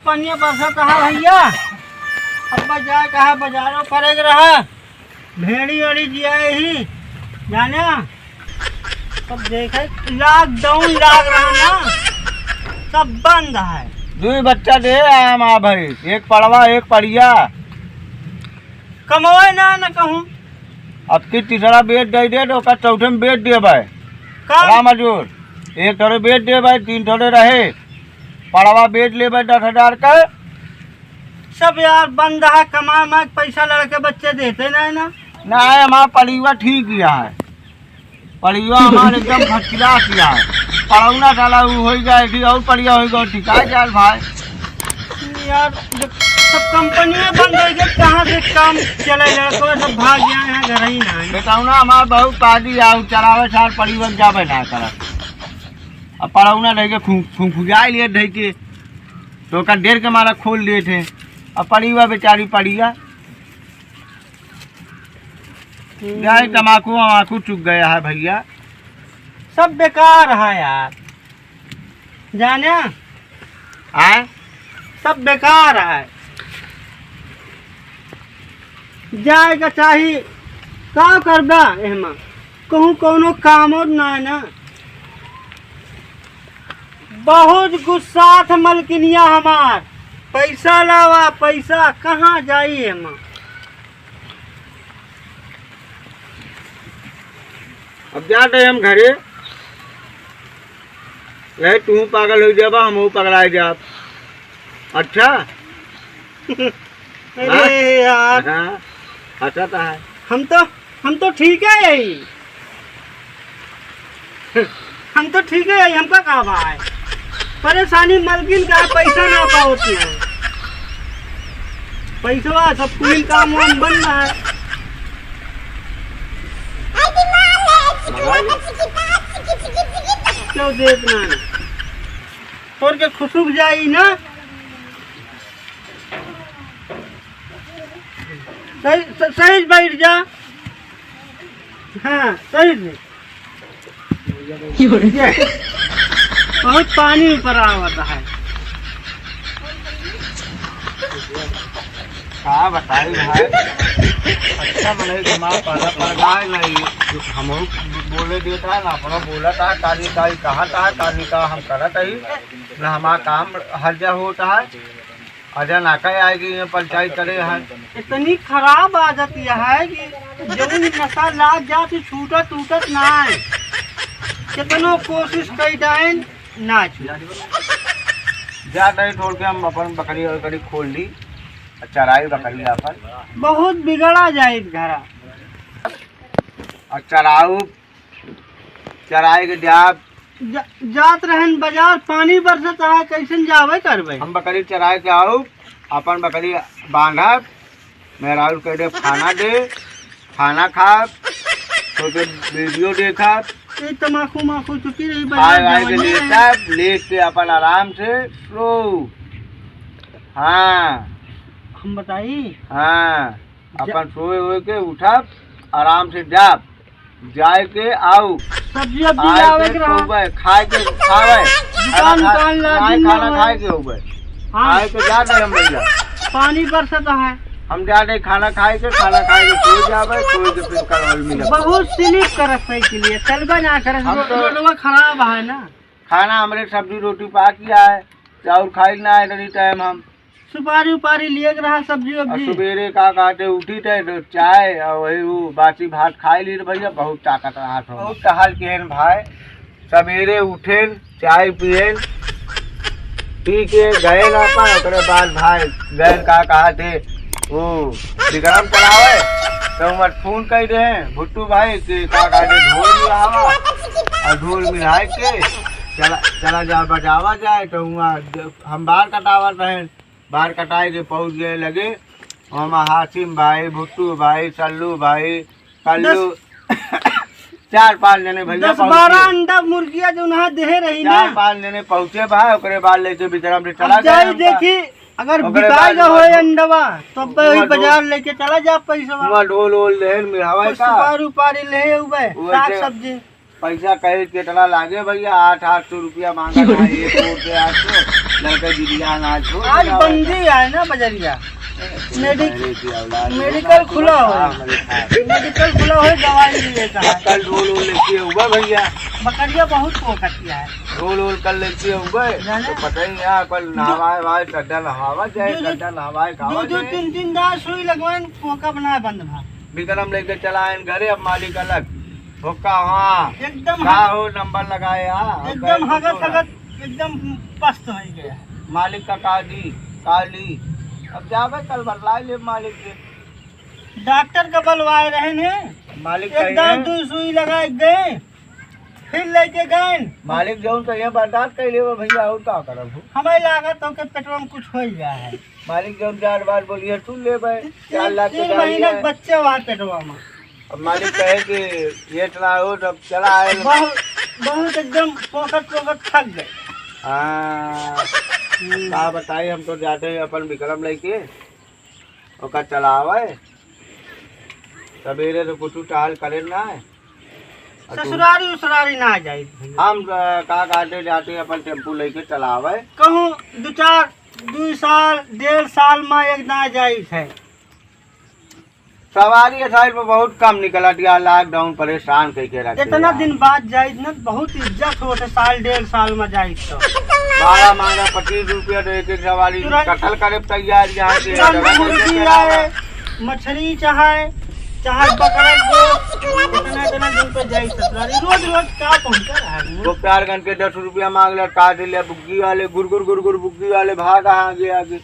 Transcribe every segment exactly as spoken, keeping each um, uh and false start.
पनिया बरसत है भइया, अब जाए कहा बजारो करे के रहा, भेड़ी वेड़ी जियाए ही जाने। अब देखे lockdown लाग रहा ना, सब बंद है। दुई बच्चा दे आया हमार भाई, एक पड़वा एक पड़िया। कमावे ना न कहूँ। अब की तीसरा बेच दे दे तो ओकर चौथे में बेच देबे। का? राम हजूर, एक ठोरे बेच देबे, तीन ठोरे रहे, पड़वा बेच लेबे दस हजार का। सब यार बंद है, कमाए माए पैसा लड़के बच्चे देते ना है ना। ना है, हमार पड़िवा ठीक ही है, पड़िवा हमार एकदम first class ही है। पड़ौना साला उ होई गए थी और पड़िया होई गए, ठीक है यार भाई। यार जब सब कंपनियां बंद हो गई, कहाँ से काम चले, लड़के सब भाग गया, यहाँ घर ही ना है। बेटौना हमार बहुत पादी है, उ चरावे छाड़ पड़िवा जाबे ना करत। अब पड़ौना रह के खु-, खुंखुजाए लिए ढई के, तो ओकर डेर के मारा खोल देत है। अब पड़िवा बेचारी पड़िया। हम्म। जाए तमाकू वमाकू चुक गया है भइया। सब बेकार है यार, जाने? आए? सब बेकार है। जाए का चाही, का करबा एहमा? कहूँ कौनो कामो ना है ना। बहुत गुस्सात मलकिनिया हमार, पैसा लावा पैसा, कहाँ जाई एहमा? अब जात है हम घरे, नहीं तू पागल हो जाबा, हम पगला जाब। अच्छा। अरे हाँ? यार। हाँ, अच्छा तो है। हम तो, हम तो ठीक है यही। हम तो ठीक है यही, हमका का बा है? परेशानी मलकिन का है, पैसा ना पावत है। पैसवा सब कुल काम वाम बन रहा है। क्यों देत ना? तोर के खुशुक जाई ना। सही, स-, सही से बैठ जा। हाँ, सही से। बहुत पानी ऊपर आवत है। का बताई भाई, अच्छा मनई दिमाग पहला पड़ जाए ना, ये हम बोले देता है ना, अपना बोला था, कानी का, कहा था, कानी का हम करत ही ना, हमारा काम हर जा होता है। अजय नाका आए कि ये पंचायत करे हैं। इतनी खराब आदत यह है कि जौन नशा लाग जा तो छूटत टूटत ना है। कितनो कोशिश कई जाए ना छूटे। जा नहीं छोड़ के हम अपन बकरी वकरी खोल ली, चराई बकरी अपन। बहुत बिगड़ा जाए घरा। और चराऊ चराए के जाब। जा-, जात रहन बाजार, पानी बरसत है, कैसन जावे करबे? हम बकरी चराए के आउब, अपन बकरी बांधब, मेहरारू के दे खाना दे, खाना खाब, तो के वीडियो देखब, ये तमाकू माकू चुकी रही, खाए बाजार वाए के जवनिया है। लेटब, लेट के अपन आराम से सो। हाँ। हम बताई? हाँ, जा- अपन सोए होए के उठब, आराम से जाब। जाए के आउ। सब्जी वब्जी आए लावे के के रहा। सोबे, खाए के खावे। दुकान खाना खा-, उकान ला नहीं दिन खाना में। खाए के होबे। हाँ। खाए के जा रहे हम भैया। पानी बरसत है। हम जा रहे खाना खाए के, खाना खाए के सो जाबे, सो के फिर कल मिलब। बहुत स्लिप करत साइकिल ये, चलबे ना करत, हम रो-, तो रोडवा खराब है ना। खाना हमरे सब्जी रोटी पाक गया है, चाउर खाइल ना है इतनी टाइम हम। सुपारी उपारी लिए के रहा, सब्जी और वब्जी। सुबेरे का कहते उठी थे तो चाय और वही वो बासी भात खाई ली रे भैया, बहुत ताकत रहा था। बहुत टहल के हैं भाई, सवेरे उठेन, चाय पिएन, पी के गए ना अपन, ओकरे बाद भाई गए का कहते वो विक्रम चलावे, तो उमर फोन कर दे भुट्टू भाई के का कहते ढोल मिलावा, और ढोल मिला के चला, चला जा बजावा जाए, तो वहाँ हम बार कटावत रहे। बार कटाए के पहुँच गए लगे। हम हासिम भाई, भुट्टू भाई, सल्लू भाई, कल्लू, दस चार पाँच जने भैया दस पहुँच बारह गए। अंडा मुर्गिया जो वहाँ देहे रही ना। चार पाँच जने पहुँचे भाई, ओकरे बाद लेके विक्रम से चला अब गए जाई हमका। देखी, अगर ओकरे बिकाई बाद का हुआ होए अंडवा, तो अब वही वहाँ बाजार ढोल, लेके चला जा पैसा। वहाँ ढोल वोल लेन मिलावे का। सुपारी उपारी ले हुए, वो साग ऐसे सब्जी। पैसा कहे कितना लागे भैया, आठ, आठ सौ रुपया मांगा था, एक वोट के आठ सौ। लड़का गिरिया ना छोड़ आज दिया बंदी है ना बजरिया। मेडिक-, मेरे की औलाद मेडिकल खुला हो। हाँ, मेरे साथ। मेडिकल खुला हो, दवाई लिए का। कल ढोल वोल लेके हुआ भैया। बकरिया बहुत पोकतिया है। ढोल वोल कल लेके हुआ। जाने? तो पता ही नहीं, कल नहावाए वाए, चड्डा नहावा जाए, दो, दो, चड्डा नहावाए, खावा दो, दो, जाए। तीन, तीन दार सुई लगवाइन, पोका बनाए बंद भा। विक्रम लेके चला आइन घरे, अब मालिक अलग। भुक्का, हाँ। एकदम का हग-, हो, नंबर लगाए, हाँ। एकदम हगत, हगत, एकदम पस्त हो गया। मालिक का काली, काली। अब जाबे कल बतलाए ले मालिक से। डॉक्टर का बलवाए रहे ने। मालिक एक कहे दांत हैं। दो सुई लगाए गए, फिर लेके गए। मालिक जौन कहिए बर्दाश्त कर लेबे भैया, और का करब हो? हमें लागत हो कि पेटवा में कुछ हो गया है। मालिक जौन चार बार बोलिए सुन लेबे, चार लाख के तीन गाड़ी महीना है। के बच्चे हुआ पेटवा में। अब मालिक कहे कि ये इतना हो, तब चला आए। बहुत, बहुत एकदम पोकत, पोकत थक गए। हाँ, हम्म। का बताई, हम तो जाते हैं अपन विक्रम लेके, ओका चलावे। सवेरे तो कुछ टहल करे ना है। और तू ससुरारी उसरारी ना जाई। हम, अ, का कहते जाते अपन टेम्पू लेके चलावे। कहूँ दो चार, दो साल, डेढ़ साल में एक ना जाई है। सवारी अठारह पे बहुत कम निकलत या, लॉकडाउन परेशान कइके रख इतना दिया। दिन बाद जाइत न, बहुत इज्जत होत है, साल डेढ़ साल में जाइत तो। बारह मांगा पच्चीस रुपया तो एक एक सवारी तुरंत, कत्ल करे तैयार यहाँ के तुरंत जगह मुर्गी कैसे आए, करावा? मछली चाहे, चाहे बकरा के गोश्त, इतना, इतना दिन पे जाइत ससुरारी, रोज, रोज का पहुंचा रहा है? वो प्यारगंज के दस रुपया मांग ले, काट ले, बुग्गी वाले, गुर, गुर, गुर, गुर, बुग्गी वाले भागा आगे, आगे।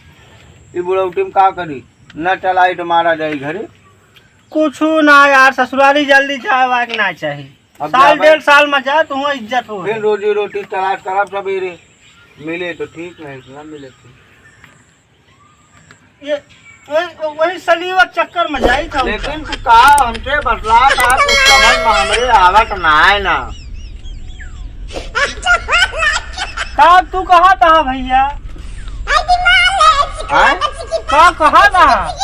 ये बुढ़ौती में का करी? न चलाई तो मारा जाई घरे। कुछ ना यार, ससुरारी जल्दी जाए वाए के ना चाही। अब साल जाबे। डेढ़ साल में जा, तुहूँ इज्जत हो। फिर रोजी रोटी तलाश करब सवेरे, मिले तो ठीक, नहीं तो ना मिले ठीक। ये वही, वही सलीवा चक्कर में जाई था लेकिन उनका। तू कहा हमसे बतला था, कुछ समझ में हमरे आवत ना है ना। का तू कहा था भैया? हैं? का कहा था?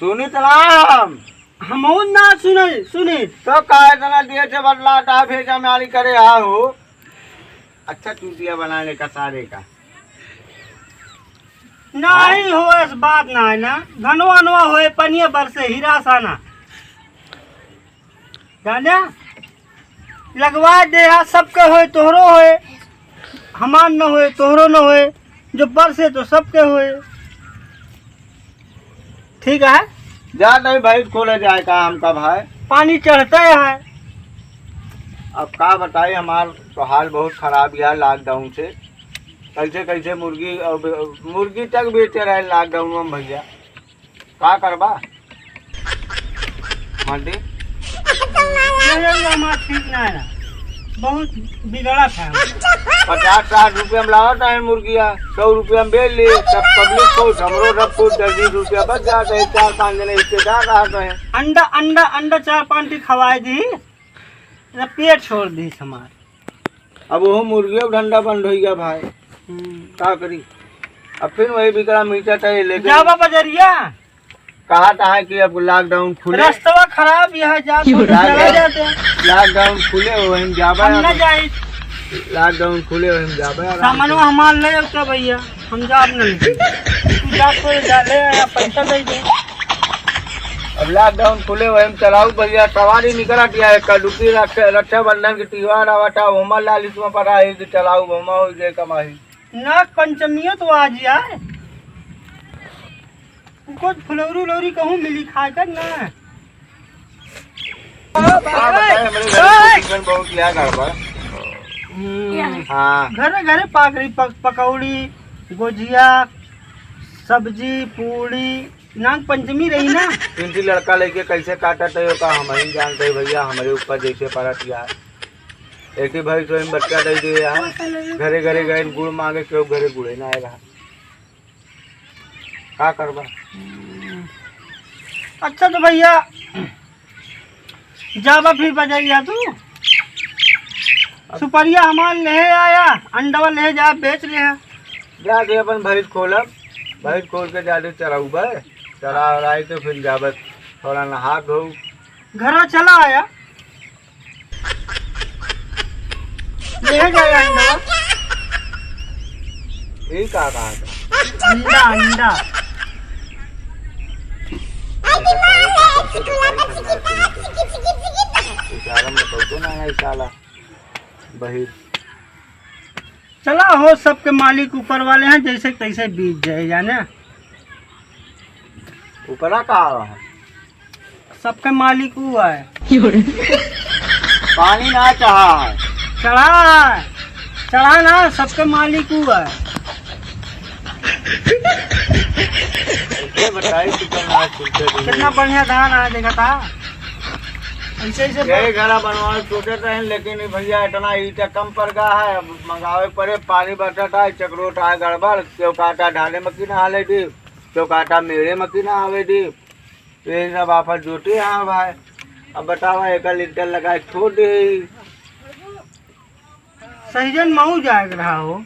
सुनित राम। हमहू ना सुने, सुनित। तो काहे इतना देर से बतलाता है, फिर जमाली करे हा हो। अच्छा चूतिया बनाने का सारे का। नहीं हो, ऐस बात ना है ना। घनवा नवा होए, पनिया बरसे, हीरा साना। जाने? लगवा दे हा, सबके होए, तोहरो होए, हमार न होए, तोहरो न होए, जो बरसे तो सबके होए। ठीक है? जा नहीं भाई, खोले जाए का हमका भाई। पानी चढ़ते है। अब का बताई, हमार तो हाल बहुत खराब यार लॉकडाउन से। कैसे कैसे मुर्गी, अब मुर्गी तक बेचे रहे लॉकडाउन में भैया। का करबा? मंडी? ये, ये, ये हमार ठीक ना है ना। बहुत बिगड़ा था। पचास साठ रुपया में लावत है मुर्गिया, सौ रुपया में बेच ली, सब पब्लिक खुश, हमरो सब खुश, दस बीस रुपया बच जात है, चार पाँच जने रिश्तेदार रहत हैं। अंडा, अंडा, अंडा चार पाँच ठी खवाए दी, ना पेट छोड़ दी हमार। अब वो मुर्गिया का धंधा बंद हो गया भाई। हम्म। का करी? अब फिर वही बिकरा मिर्चा चाहिए लेके। जाबा बजरिया। कहा था कि अब लॉकडाउन खुले। रास्तवा खराब यहाँ जा, क्यों? चला जाते हैं। लॉकडाउन खुले हो, हम जाबा हम ना यार। जाए। लॉकडाउन खुले हो, हम जाबा यार। सामानवा हमार ले तो भैया, हम जाब नहीं। तू जा तो जा ले, या पैसा दे दे। अब लॉकडाउन खुले हो, हम चलाऊ भैया, सवारी निकलत या है, कल रुकी रक्षा, रक्षाबंधन के त्योहार आवता, ओमा लालिच में पड़ा है कि चलाऊ, ओमा हो जाए कमाई। नाग पंचमियो तो आज ही आए। कुछ फुलौरी उलौरी कहूँ मिली खाए कर ना। का बताए, हमरे घर में condition बहुत या गड़बड़। हम्म। हाँ। घरे घरे पाकरी पक-, पकौड़ी, गोजिया, सब्जी, पूड़ी। नाग पंचमी रही ना। तीन तीन लड़का लेके कैसे काटत है, का हम ही जानते हैं भैया, हमरे ऊपर जैसे पड़त यार। एक ही भाई तो हम बच्चा दे दिए यार। घरे घरे गए गुड़ मांगे, क्यों घरे गुड़े ना आए रहा। का करबा? अच्छा तो भैया, जाबा फिर बजरिया तू। सुपरिया हमार ले आया, अंडवा ले जा, बेच ले। जा दे अपन भैंस खोलब, भैंस खोल के जा दे चराऊ बे, चरा उराई के फिर जाबे थोड़ा नहा धो। घरा चला आया। ये का है अंडा? ये का कहा था? अंडा, अंडा। इशारा में तो ना है साला। बहिर। चला हो, सबके मालिक ऊपर वाले हैं, जैसे तैसे बीत जाए, जाने। ऊपरा का है? सबके मालिक ऊ है। पानी ना चढ़ा है। चढ़ा है, चढ़ा ना, सबके मालिक ऊ है। ऐसे बताई कि तुम आज सुनते नहीं। कितना बढ़िया धान है, देखा था। ऐसे, ऐसे यही घरा बनवावे सोचत रहे, लेकिन ई भैया इतना ईटा कम पड़ गया है, अब मंगावे पड़े, पानी बरसत है, चकरोट है गड़बड़, केहू कहता ढाले में की ना हाले दी, केहू कहता मेरे में की ना आवे दी। तो यही सब आफत जोटी है भाई। अब बतावा, एक लिंटर लगा के छोड़ दे। सहिजन मऊ जाए के रहा हो।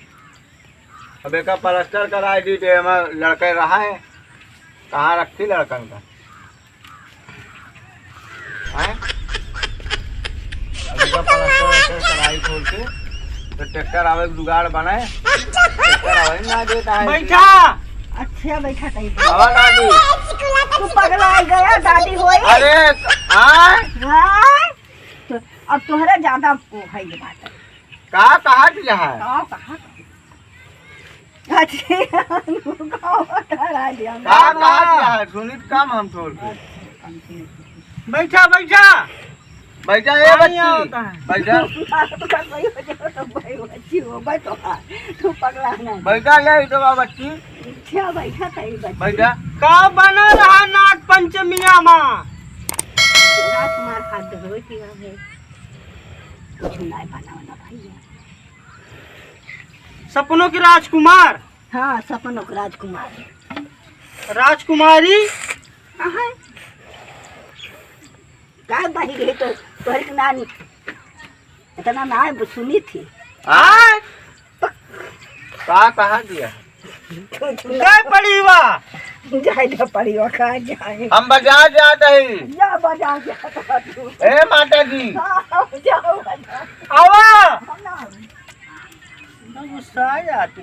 अब एका प्लास्टर कराए दी, तो एमा लड़के रहा है, कहाँ रखी लड़कन का? हैं? अब एका प्लास्टर व्लास्टर कराई खोल के, तो ट्रैक्टर आवे के जुगाड़ बनाए, ट्रैक्टर आवे ना देता है। बैठा। अच्छा, बैठा कहीं। आवा दादी। तू पगला गया, दादी होई। अरे, आय? हाँ? तो अब तोहरा ज्यादा वो है ये बात। का कहा दिया है? का कहा? अच्छा, रुको, करा दिया। का कहा दिया है? सुनित काम हम छोड़ के। बैठा, बैठा। बैठा, ए पानी बच्ची। आवता है। बैठा। तो भाई बच्ची हो, बैठो। तू पगला ना। बैठा, ले, इधर आ बच्ची। अच्छा, बैठा, सही बच्ची। बैठा। का बना रहा नाग पंचमिया मा? राजकुमार हाथ धोए किया है। कुछ नहीं बना, बना भाई। सपनों की राजकुमार। हाँ, सपनों की राजकुमार। राजकुमारी। कहाँ है? का बही रही तो तोहरी के नानी इतना ना है, सुनी थी। आय? का कहा दिया? गए पड़ीवा। जाए दे पड़ीवा, कहाँ जाए? हम बाजार जात हई। जा बाजार जात हई तू। ए माता जी। हाँ, जाओ बाजार। आवा। गुस्सा आ जाती।